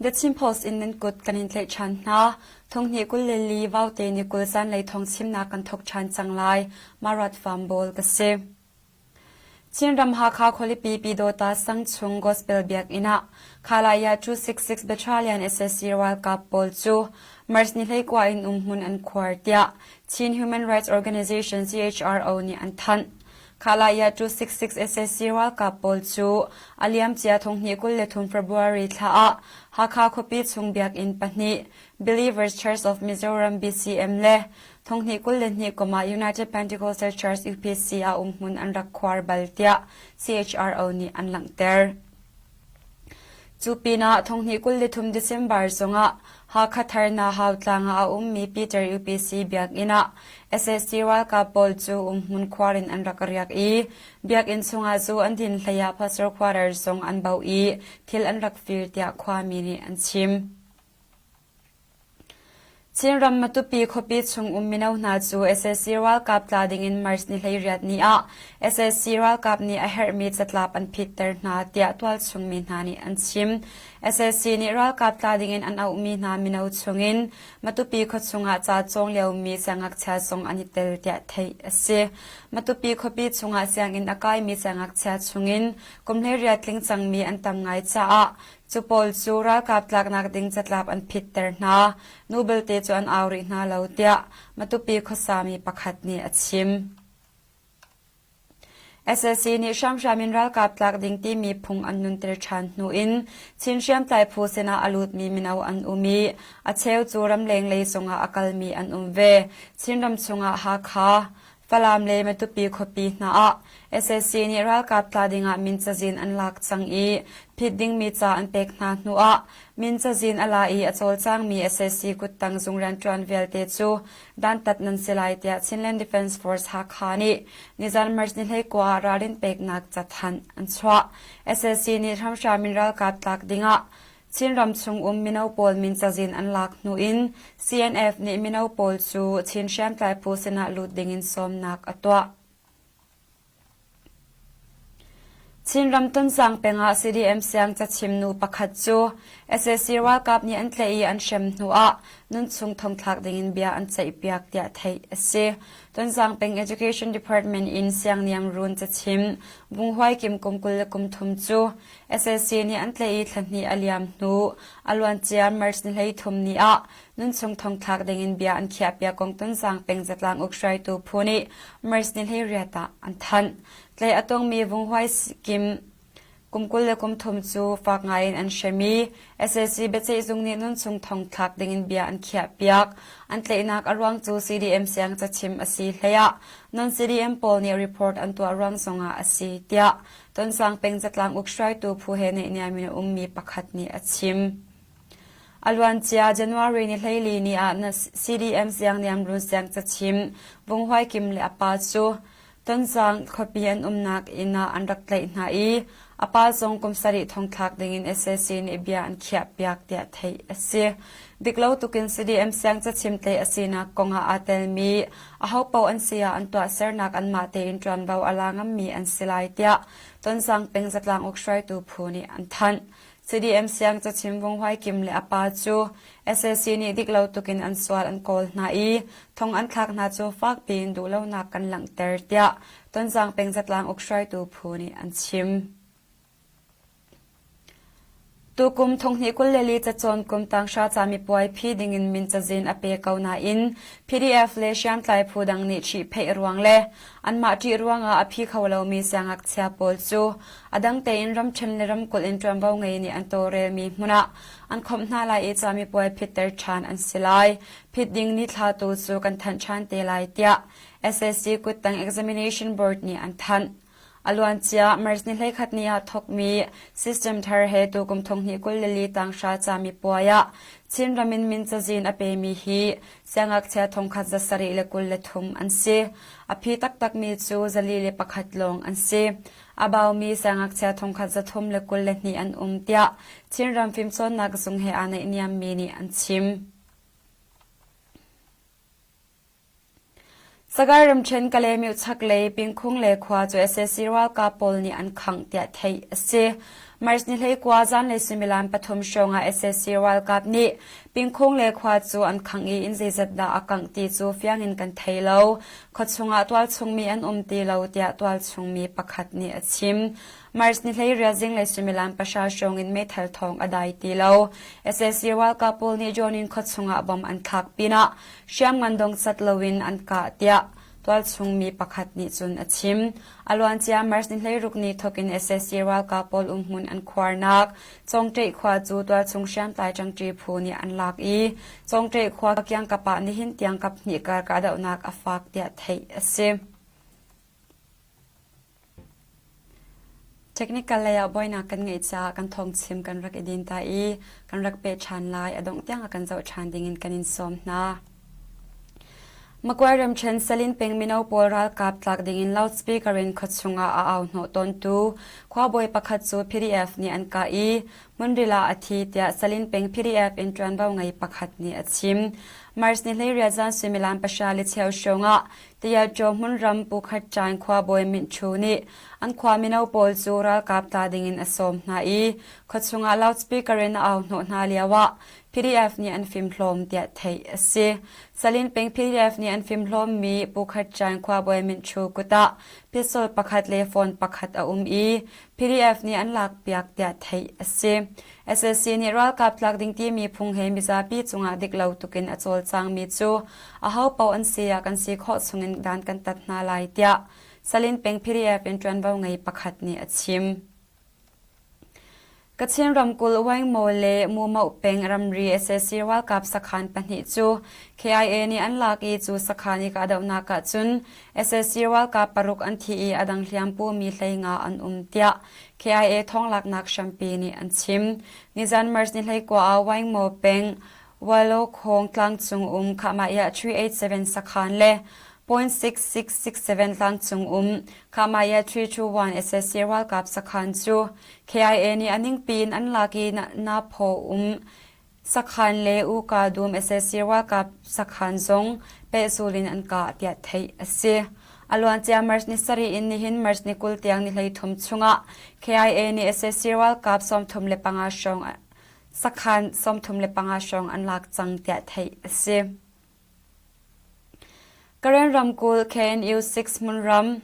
The Chin Post in nan kut kan in tlaih ṭhan hna. Thonghnih 24 Vaute ni 20 zanlei thawng chimnak kan thawk ṭhan cang lai. Marat Farm Bawl ka si. Chinram Hakha khualipi Pyidawta sang chung Gospel Biakinn ah Khalaya 266 Battalion sac ralkap pawl cu March ni 19 in umhmun an khuar tiah Chin Human Rights Organization CHRO nih an thanh. Khalaya 266 sac ralkap pawl cu a liamcia thonghnih 23 February thla ah Hakha khuapi chung biakinn pahnih Believers Church of Mizoram BCM le thonghnih 22 kum ah United Pentecostal Church UPC ah umhmun an rak khuar bal tiah CHRO nih an langhter. Cu pinah thonghnih 23 December zongah Hakha Thar Nahau tlang ah a ummi Peter UPC biakinn ah sac ralkap pawl cu umhmun khuar in an rak riak i biakinn chungah zu an din hlei ah pastor quarter zong an bauh i thil an rak fir tiah khuami nih an chim. Chinram Matupi khuapi chung um mino hna cu sac ralkap tla dingin March ni 18 ni ah sac ralkap nih a herhmi catlap an phitter hna tiah tualchung mi hna nih an chim. Sac nih ralkap tla dingin an auhmi hna mino chungin Matupi khuachung ah ca cawng liomi siangngakchia zong an i tel tiah theih a si. Matupi khuapi chungah sianginn a kaimi siangngakchia chungin kum 18 tling cangmi an tam ngai caah Cu pawl cu ralkap tlaknak ding catlap an phitter hna. Nu belte cu an au rih hna lo tiah Matupi khuasami pakhat nih a chim. Sac nih hramhram in ralkap tlak ding timi phung an nunter ṭhan hnu in Chin hriamtlai phu sinah a lutmi mino an um i a cheu cu ramleng lei zongah a kalmi an um ve. Chinram chungah Hakha, Falam le Matupi khuapi hna ah sac nih ralkap tla dingah min cazin an lak cang i phit dingmi ca an pek hna hnu ah min cazin a la i a cawlcangmi sac kuttang zung rianṭuan vialte cu dantat nan si lai tiah Chinland Defence Force Hakha nih nizan March ni 19 ah ralrin peknak cathanh an chuah. Sac nih hramhram in ralkap tlak dingah Chinram chung um mino pawl min cazin an lak hnu in CNF nih mino pawl cu Chin hriamtlai phu sinah lut dingin sawmnak a tuah. Chinram Tonzang peng ah CDM siang cachim nu pakhat cu sac ralkap nih an tlaih i an hrem hnu ah nunchung thongthlak dingin bia an ceihpiak tiah theih a si. Tonzang peng Education Department in siangniamrun cachim Vung Huai Kim kum 23 cu Sac nih an tlaih i thla hnih a liam hnu a luancia March ni 33 ni ah nunchung thongthlak dingin bia an khiahpiak kong Tonzang peng zatlang uk hruaitu phu nih March ni 18 ah an thanh. Tlaih a tongmi Vung Huai Kim kum 23 cu fak ngaiin an hrem i sac biaceihzung nih nunchung thongthlak dingin bia an khiahpiak. An tlaihnak a ruang cu CDM siang cachim a si hlei ah non-CDM pawl nih report an tuah ruang zongah a si tiah Tonzang peng zatlang uk hruaitu phu he naihniam in a ummi pakhat nih a chim. A luancia January ni 14 ni ah CDM Siangniamrun siang cachim Vung Huai Kim le a pa cu Tonzang khuapi an umnak inn ah an rak tlaih hna i a pa zong kum sarih thongthlak dingin sac nih bia an khiahpiak tiah theih a si. Diklo tukin CDM siang cachim tlaih a sinak kongah aa telmi Ahopaoh an si ah an tuahsernak anmah tein ṭuanvo a la ngammi an si lai tiah Tonzang peng zatlang uk hruaitu phu nih an thanh. CDM siang cachim Vung Huai Kim le a pa cu sac nih diklo tukin an sual an kawl hna i thong an thlak hna cu fakpi in duhlonak kan langhter tiah Tonzang peng zatlang uk hruaitu phu nih an chim. Tukum thonghnih 24 cacawn kum tanghra camipuai phi dingin min cazin a pe ko nain PDF le hriamtlai phu dang nih ṭhihpheih ruang le anmah ṭih ruangah a phi kho lomi siangngakchia pawl cu a dang tein ramṭhen le ramkulh in ṭuanvo ngei nih an tawlrelmi hmun ah an khawmh hna lai i camipuai phitter ṭhan an si lai. Phit ding nithla tu cu kan thanh ṭhan te lai tiah SSC kuttang Examination Board nih an thanh. A luancia March ni 11 ni ah thawkmi system thar he tukum thonghnih 24 tanghra camipuai ah Chinram in min cazin a pemi hi siangngakchia thongkhat 723 an si. A phi taktakmi cu 401 lawng an si. A baumi siangngakchia thongkhat 322 an um tiah Chinram Fimcawnnak Zung he aa naihniammi nih an chim. Sagaing ramṭhen Kalaymyo chaklei Pingkhung le khua cu sac ralkap pawl nih an khangh tiah theih a si. March ni 19 zanlei suimilam pathum hrawng ah sac ralkap nih Pingkhung le khua cu an khangh i inn zeizat dah a kangh ti cu fiang in kan thei lo. Khuachung ah tualchung mi an um ti lo tiah tualchung mi pakhat nih a chim. March ni 18 zinglei suimilam pahra hrawng in meithal thawng a dai ti lo. Sac ralkap pawl nih Jonin khuachung ah bom an thlak pinah hriamngan dongcat loin an kah tiah tualchung mi pakhat nih cun a chim. A luancia March ni 16 ni thawk in sac ralkap pawl umhmun an khuarnak Congṭeih khua cu tualchung hriamtlai ṭangṭi phu nih an lak i Congṭeih khua kiangkap ah nihin tiang kaphnih kar kahdohnak a fak tiah theih a si. Technical lei ah buainak kan ngeih caah kan thawngchim kan rak i din ta i kan rak peh ṭhan lai. A dongh tiang a kan zoh ṭhan dingin kan in sawm hna. Makuai ramṭhen Salin peng mino pawl ralkap tlak dingin loudspeaker in khuachung ah a au hnawh tawntu khuabawi pakhat cu PDF nih an kah i hmunril ah a thi tiah Salin peng PDF in ṭuanvo ngei pakhat nih a chim. March ni 18 zan suimilam pahra le cheu hrawng ah Tialṭaw hmunram Pu Khat Ṭaing khuabawi Minh Ṭhu nih an khua mino pawl cu ralkap tla dingin a sawm hna i khuachung ah loudspeaker in a au hnawh hna lioah PDF nih an fimhlawm tiah theih a si. Salin peng PDF nih an fimhlawmmi Pu Khat Ṭaing khuabawi Minh Ṭhu kut ah pistol pakhat le phone pakhat a um i PDF nih an lakpiak tiah theih a si. SAC nih ralkap tlak ding timi phung he mizapi cungah dik lo tukin a cawlcangmi cu ahopaoh an si ah kan si khawh chungin dan kan tat hna lai tiah Salin peng PDF in ṭuanvo ngei pakhat nih a chim. Kachin ramkulh Waingmaw le Mumoh peng ramri sac ralkap sakhan pahnih cu KIA nih an lak i cu sakhan i kahdohnak ah cun sac ralkap paruk an thi i a dang hliampu mi 15 an um tiah KIA thawnglaknak hrampi nih an chim. Nizan March ni 19 ah Waingmaw peng Walo Khawng tlangcung um Khahmaiah 387 sakhan le .6667 tlangcung um Khahmaiah 321 sac ralkap sakhan cu KIA nih a ningpi in an lak i Naphaw um Sakhan le U Ka Dum sac ralkap sakhan zong pehzul in an kah tiah theih a si. A luancia March ni sarih in nihin March ni 20 tiang ni 33 chungah KIA nih sac ralkap 35 hrawng sakhan 35 hrawng an lak cang tiah theih a si. Karen ramkulh KNU 6 hmunram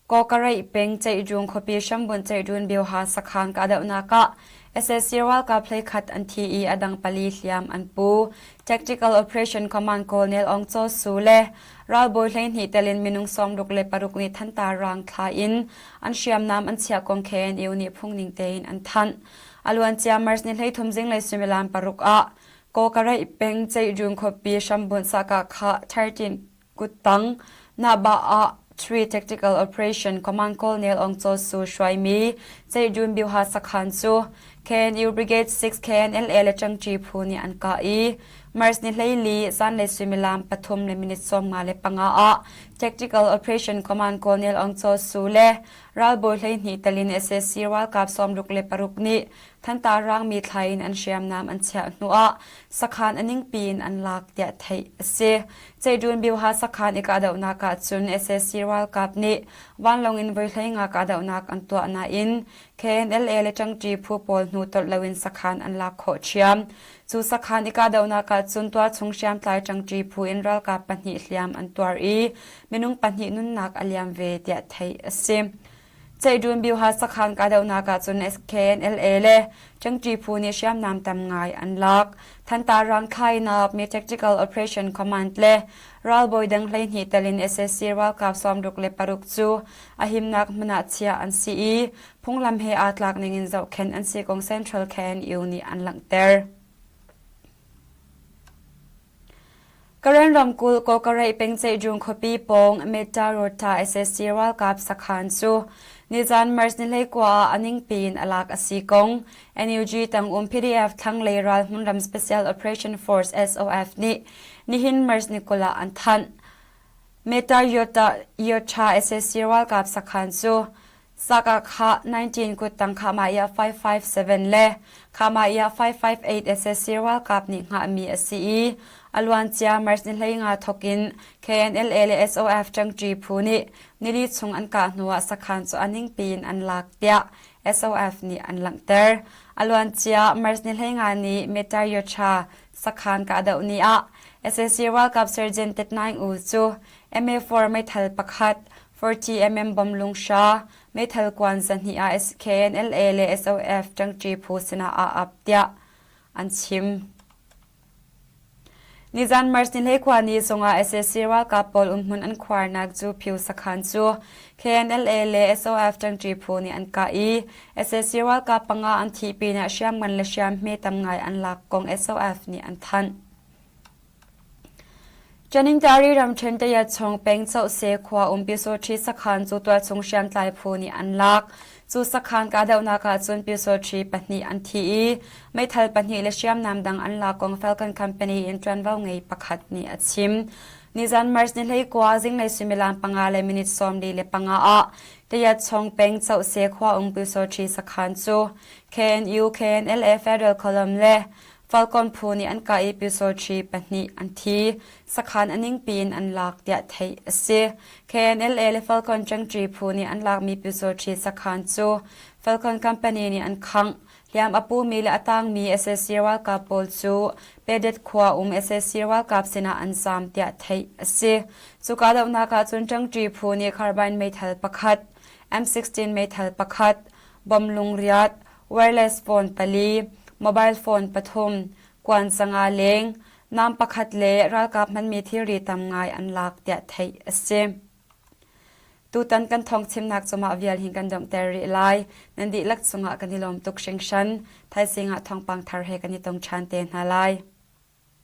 Kawkareih peng Ceihjung khuapi hrambunh Ceihjun Bioha sakhan kahdohnak ah sac ralkap hleikhat an thi i a dang pali hliam an pu. Tactical Operation Command Colonel Aung Chaw Su le ralbawi 12 tel in minung 66 nih thantar raang thla in an hriamnam an chiah kong KNU nih phungning tein an thanh. A luancia March ni 33 zinglei suimilam paruk ah Kawkareih peng Ceihjung khuapi hrambunh Sakakha 13 Kuttang Nahbah ah Three Tactical Operation Command Colonel Aung Chaw Su hruaimi Ceidun Byuha sakhan cu KNU Brigade 6 KNLA le ṭangṭi phu nih an kah i March ni 14 zanlei suimilam pathum le minute 55 ah Tactical Operation Command Colonel Aung Chaw Su le ralbawi 12 tel in sac ralkap 66 nih Thantar rangmi thla in an hriamnam an chiah hnuah sakhan a ningpi in an lak tiah theih a si. Ceidun Byuha sakhan i kahdohnak ah cun sac ralkap nih vanlawng in voi 15 kahdohnak an tuah nain KNLA le ṭangṭi phu pawl hnu tolh loin sakhan an lak khawh ṭhiam. Cu sakhan i kahdohnak ah cun tualchung hriamtlai ṭangṭi phu in ralkap pahnih hliam an tuar i minung pahnih nunnak a liam ve tiah theih a si. Ceidun Byuha sakhan kahdohnak ah cun KNLA le Ṭangṭi phu nih hriamnam tam ngai an lak. Thantar rangthlainak mi Tactical Operation Command le ralbawi dang 12 tel in sac ralkap 66 cu a himnak hmun ah chiah an si i phunglam he aa tlak ning in zohkhenh an si kong Central KNU nih an langhter. Karen ramkulh Kawkareih peng Ceihjung khuapi pawng Metta Rota sac ralkap sakhan cu nizan March ni 19 ah a ningpi in a lak a si kong NUG tangum PDF thlanglei ral hmunram Special Operation Force SOF nih nihin March ni 20 ah an thanh. Metta Yota sac ralkap sakhan cu Sakakha 19 kuttang Khahmaiah 557 le Khahmaiah 558 sac ralkap nih hngahmi a si i a luancia March ni 15 thawk in KNLA le SOF ṭangṭi phu nih nili chung an kah hnuah sakhan cu a ningpi in an lak tiah SOF nih an langhter. A luancia March ni 15 ni Metayocha sakhan kahdoh ni ah sac ralkap Sergeant Tet Naing U cu MA4 meithal pakhat, 40mm bom lungsha, meithal kuan 200 ah KNLA le SOF ṭangṭi phu sinah aa ap tiah an chim. Nizan March ni hleikhua ni zongah sac ralkap pawl umhmun an khuarnak cu Phyu sakhan cu KNLA le SOF ṭangṭi phu nih an kah i sac ralkap panga an thih pinah hriamngan le hriamhme tam ngai an lak kong SOF nih an thanh. Ṭaningtari ramṭhen Tayatchawng peng Chohse khua um Pyusawṭhi sakhan cu tualchung hriamtlai phu nih an lak. Cu sakhan kahdohnak ah cun Pyusawṭhi pahnih an thi i meithal pahnih le hriamnam dang an lak kong Falcon Company in ṭuanvo ngei pakhat nih a chim. Nizan March ni 19 zinglei suimilam panga le minute 45 ah Tayatchawng peng Chohse khua um Pyusawṭhi sakhan cu KNU KNLA Federal Column le Falcon phu nih an kah i Pyusawṭhi pahnih an thi. Sakhan a ningpi in an lak tiah theih a si. KNLA le Falcon ṭangṭi phu nih an lakmi Pyusawṭhi sakhan cu Falcon company nih an khangh. Hliam a pumi le a tangmi sac ralkap pawl cu Pedet khua um sac ralkap sinah an zaam tiah theih a si. Cu kahdohnak ah cun ṭangṭi phu nih carbine meithal pakhat, M16 meithal pakhat, bom lungriat, wireless phone pali, mobile phone pathum, kuan sanga leng, nam pakhat le ralkap hmanmi thilri tam ngai an lak tiah theih a si. Tutan kan thawng chimnak cumah vial hin kan donghter rih lai. Nan dihlak cungah kan i lawm tuk hringhran. Thaizing ah thawngpang thar he kan i tong ṭhan te hna lai.